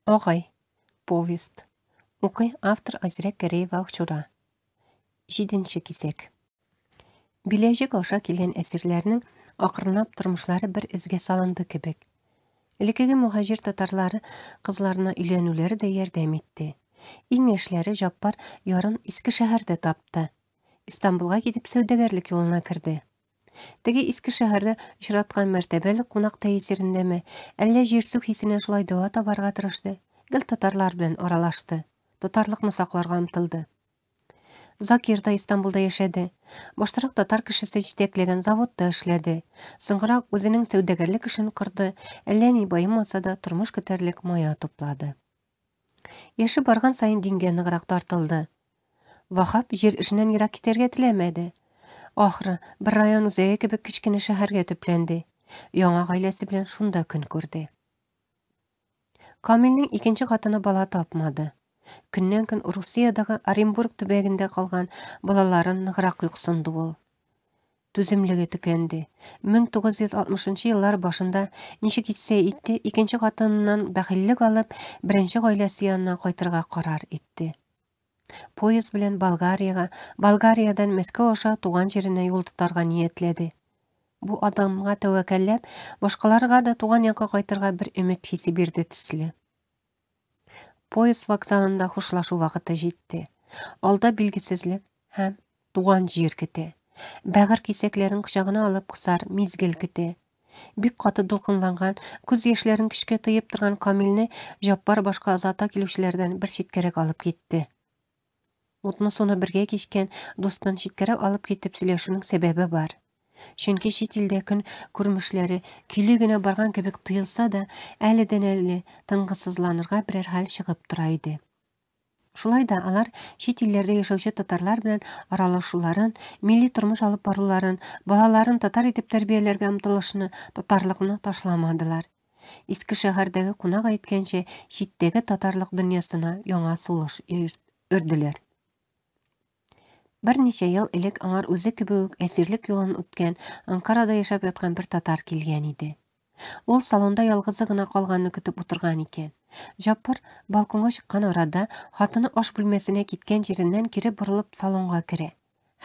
Агай. Повесть. Укый автор Айзирәк Гәрәева Акчура. Җиденче кисәк. Биләҗек аша килгән әсирләрнең акрынлап тормышлары бер эзгә салынды кебек. Элеккеге мөһаҗир татарлары кызларына өйләнүләре дә ярдәм итте. Иң яшьләре Җаппар ярын Искешәһәрдә тапты. Истанбулга китеп сәүдәгәрлек юлына керде. Теге иске шәһәрдә очраткан мәртәбәле кунак тәэсирендәме, әллә җирсү хисенә шулай дәва табарга тырышты, гел татарлар белән аралашты, татарлыкны сакларга омтылды. Закир да Истанбулда яшәде. Баштарак татар кешесе җитәкләгән заводта эшләде. Соңгырак үзенең сәүдәгәрлек эшен корды, әллә ни баемаса да, тормыш көтәрлек мая туплады. Яше барган саен дингә ныграк тартылды. Вахаб җир эшеннән ерак китәргә теләмәде. Ахры, бер район үзәге кебек кечкенә шәһәргә төпләнде. Яңа гаиләсе белән шунда көн күрде. Камилнең икенче хатыны бала тапмады. Көннән-көн Русиядәге Оренбург төбәгендә калган балаларын ныграк юксынды ул. Түземлеге төкәнде. 1960 нчы еллар башында ничек итсә итте, икенче хатыныннан бәхиллек алып, беренче гаиләсе янына кайтырга карар итте. Поезд белән Болгариягә, Болгариядән Мәскәү аша туган җиренә юл тотарга ниятләде. Бу адымга тәвәккәлләп, башкаларга да туган якка кайтырга бер өмет хисе бирде төсле. Поезд вокзалында хушлашу вакыты җитте. Алда билгесезлек һәм туган җир көтә. Бәгырь кисәкләрен кочагына алып кысар мизгел көтә. Бик каты дулкынланган, күз яшьләрен көчкә тыеп торган Камилне Җаппар башка озата килүчеләрдән бер читкәрәк алып китте. Утны-суны бергә кичкән дустын читкәрәк алып китеп сөйләшүнең сәбәбе бар. Чөнки чит илдә көн күрмешләре көйле генә барган кебек тоелса да, әледән-әле тынгысызланырга берәр хәл чыгып тора иде. Шулай да алар чит илләрдә яшәүче татарлар белән аралашуларын, милли тормыш алып баруларын, балаларын татар итеп тәрбияләргә омтылышны, татарлыкны ташламадылар. Иске шәһәрдәге кунак әйткәнчә, читтәге татарлык дөньясына яңа сулыш өрделәр. Берничә ел элек аңар үзе кебек үк әсирлек юлын үткән, Анкарада яшәп яткан бер татар килгән иде. Ул салонда ялгызы гына калганны көтеп утырган икән. Җаппар балконга чыккан арада хатыны аш бүлмәсенә киткән җиреннән кире борылып салонга керә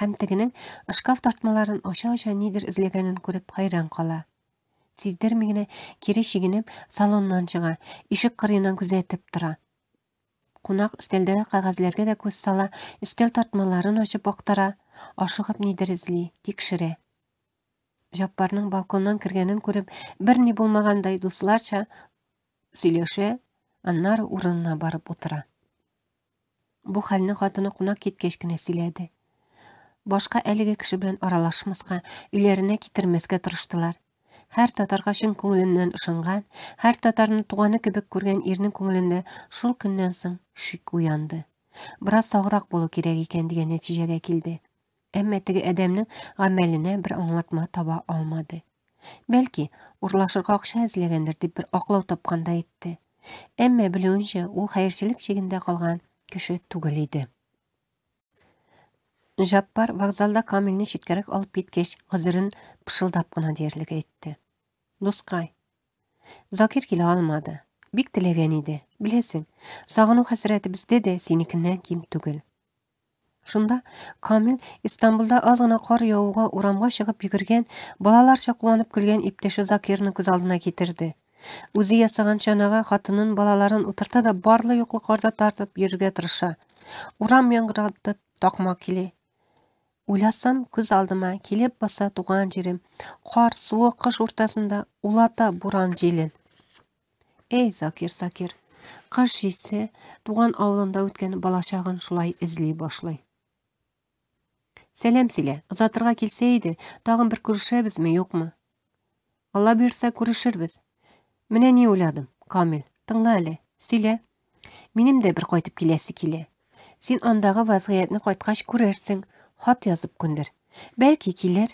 һәм тегенең шкаф тартмаларын ача-ача нидер эзләгәнен күреп хәйран кала. Сиздерми генә кире чигенеп салоннан чыга, ишек кырыеннан күзәтеп тора. Кунак өстәлдәге кәгазьләргә дә күз сала, өстәл тартмаларын ачып актара, ашыгып нидер эзли, тикшерә. Җаппарның балконнан кергәнен күреп, берни булмагандай дусларча сөйләшә, аннары урынына барып утыра. Бу хәлне хатыны кунак киткәч кенә сөйләде. Башка әлеге кеше белән аралашмаска, өйләренә китермәскә тырыштылар. Һәр татарга чын күңеленнән ышанган, һәр татарны туганы кебек күргән ирнең күңелендә шул көннән соң шик уянды. Бераз саграк булу кирәк икән дигән нәтиҗәгә килде. Әмма теге адәмнең гамәленә бер аңлатма таба алмады. Бәлки, урлашырга акча эзләгәндер дип бер аклау тапкандай итте. Әмма белүенчә, ул хәерчелек чигендә калган кеше түгел иде. Җаппар вокзалда Камилне читкәрәк алып киткәч, гозерен пышылдап кына диярлек әйтте. Дускай, Закир килә алмады. Бик теләгән иде. Беләсең, сагыну хәсрәте бездә дә синекеннән ким түгел. Шунда Камил Истанбулда аз гына кар явуга урамга чыгып йөгергән, балаларча куанып көлгән иптәше Закирны күз алдына китерде. Үзе ясаган чанага хатынын, балаларын утырта да барлы-юклы карда тартып йөрергә тырыша. Урам яңгыратып такмак килә. Уйласам, күз алдыма килеп баса туган җирем. Кар, суык кыш уртасында улата буран җилен. Эй, Закир, Закир, кыш җитсә, туган авылында үткән балачагын шулай эзли башлый. Сәлам сөйлә, озатырга килсә иде, тагын бер күрешәбезме, юкмы? Алла бирсә, күрешербез. Менә ни уйладым, Камил, тыңла әле, сөйлә. Минем дә бер кайтып киләсе килә. Син андагы вазгыятьне кайткач күрерсең, хат язып күндер. Бәлки килер.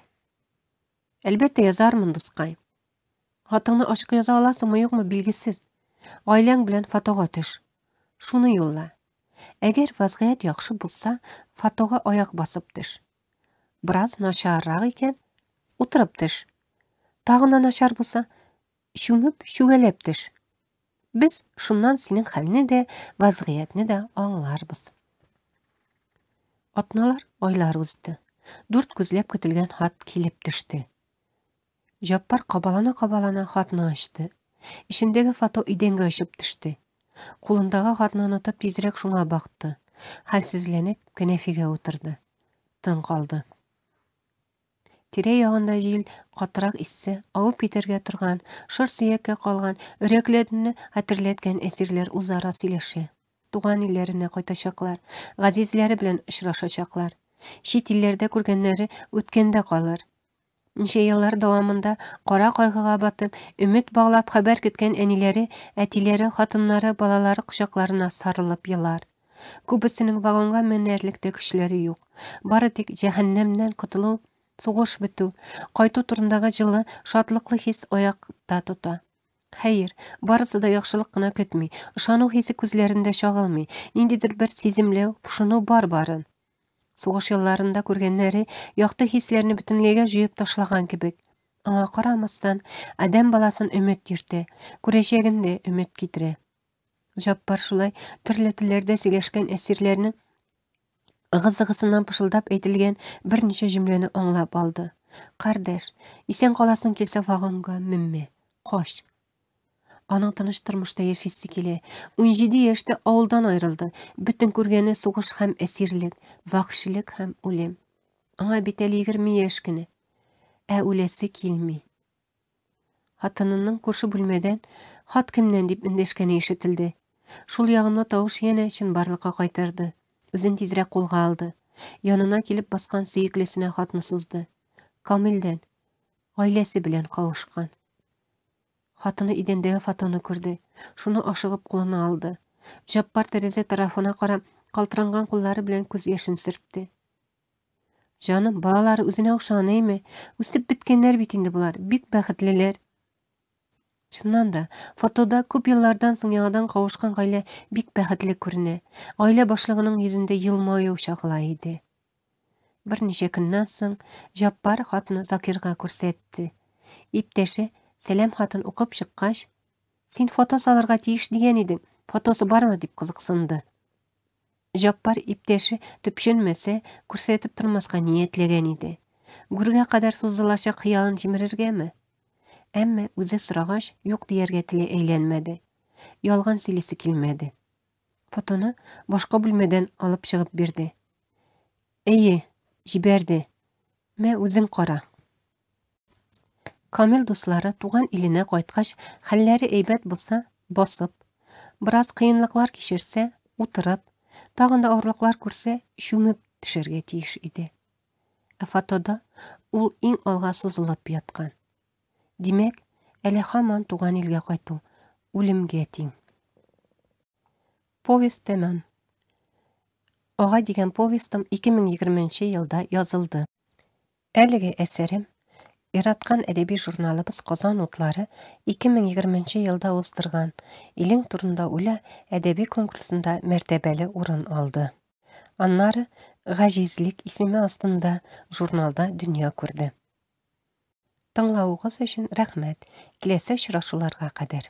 Әлбәттә язармын, дускай. Хатыңны ачык яза аласыңмы, юкмы, билгесез. Гаиләң белән фотога төш. Шуны юлла. Әгәр вазгыять яхшы булса, фотога аяк басып төш. Бераз начаррак икән, утырып төш. Тагын да начар булса, чүмеп, чүгәләп төш. Без шуннан синең хәлне дә, вазгыятьне дә аңларбыз. Атналар, айлар узды. Дүрт күзләп көтелгән хат килеп төште. Җаппар кабалана-кабалана хатны ачты. Эчендәге фото идәнгә очып төште. Кулындагы хатны онытып тизрәк шуңа бакты. Хәлсезләнеп, кәнәфигә утырды. Тын калды. Тирә-ягында җил катырак иссә, авып китәргә торган, шыр сөяккә калган, өрәкләрне хәтерләткән әсирләр үзара сөйләшә. Туган илләренә кайтачаклар, газизләре белән очрашачаклар. Чит илләрдә күргәннәре үткәндә калыр. Ничә еллар дәвамында кара кайгыга батып, өмет баглап хәбәр көткән әниләре, әтиләре, хатыннары, балалары кочакларына сарылып елар. Күбесенең вагонга менәрлек тә көчләре юк. Бары тик җәһәннәмнән котылу, сугыш бетү, кайту турындагы җылы, шатлыклы хис аякта тота. Хәер, барысы да яхшылык кына көтми, ышану хисе күзләрендә чагылмый, ниндидер бер сиземләү, пошыну бар барын. Сугыш елларында күргәннәре якты хисләрне бөтенләйгә җуеп ташлаган кебек. Аңа карамастан, адәм баласын өмет йөртә, күрәчәген дә өмет китерә. Җаппар шулай төрле телләрдә сөйләшкән әсирләрнең ыгы-зыгысыннан пышылдап әйтелгән берничә җөмләне аңлап алды. Кардәш, исән каласың килсә вагонга менмә, кач. Аның тыныч тормышта яшисе килә. 17 яшьтә авылдан аерылды. Бөтен күргәне сугыш һәм әсирлек, вәхшилек һәм үлем. Аңа бит әле 20 яшь кенә. Ә үләсе килми. Хатынының күрше бүлмәдән хат кемнән дип эндәшкәне ишетелде. Шул ягымлы тавыш янә чынбарлыкка кайтарды. Үзен тизрәк кулга алды. Янына килеп баскан сөеклесенә хатны сузды. Камилдән. Гаиләсе белән кавышкан. Хатыны идәндәге фотоны күрде. Шуны ашыгып кулына алды. Җаппар тәрәзә тарафына карап, калтыранган куллары белән күз яшен сөртте. Җаным, балалары үзенә охшаган, әйме? Үсеп беткәннәр бит инде болар, бик бәхетлеләр. Чыннан да, фотода күп еллардан соң яңадан кавышкан гаилә бик бәхетле күренә. Гаилә башлыгының йөзендә елмаю чагыла иде. Берничә көннән соң Җаппар хатны Закирга күрсәтте. Иптәше сәлам хатын укып чыккач, "Син фото салырга тиеш дигән идең, фотосы бармы?" дип кызыксынды. Җаппар иптәше төпченмәсә, күрсәтеп тормаска ниятләгән иде. Гүргә кадәр сузылачак хыялын җимерергәме? Әмма үзе сорагач, юк дияргә теле әйләнмәде. Ялган сөйлисе килмәде. Фотоны башка бүлмәдән алып чыгып бирде. Әйе, җибәрде. Мә, үзең кара. Камил дуслары туган иленә кайткач, хәлләре әйбәт булса, басып, бераз кыенлыклар кичерсә, утырып, тагын да авырлыклар күрсә, чүмеп төшәргә тиеш иде. Ә фотода ул иң алга сузылып яткан. Димәк, әле һаман туган илгә кайту үлемгә тиң. Повесть тәмам. Агай дигән повестым 2020 елда язылды. Әлеге әсәрем яраткан әдәби журналыбыз Казан утлары 2020 елда уздырган Илең турында уйла әдәби конкурсында мәртәбәле урын алды. Аннары Гаҗизлек исеме астында журналда дөнья күрде. Тыңлавыгыз өчен рәхмәт. Киләсе очрашуларга кадәр.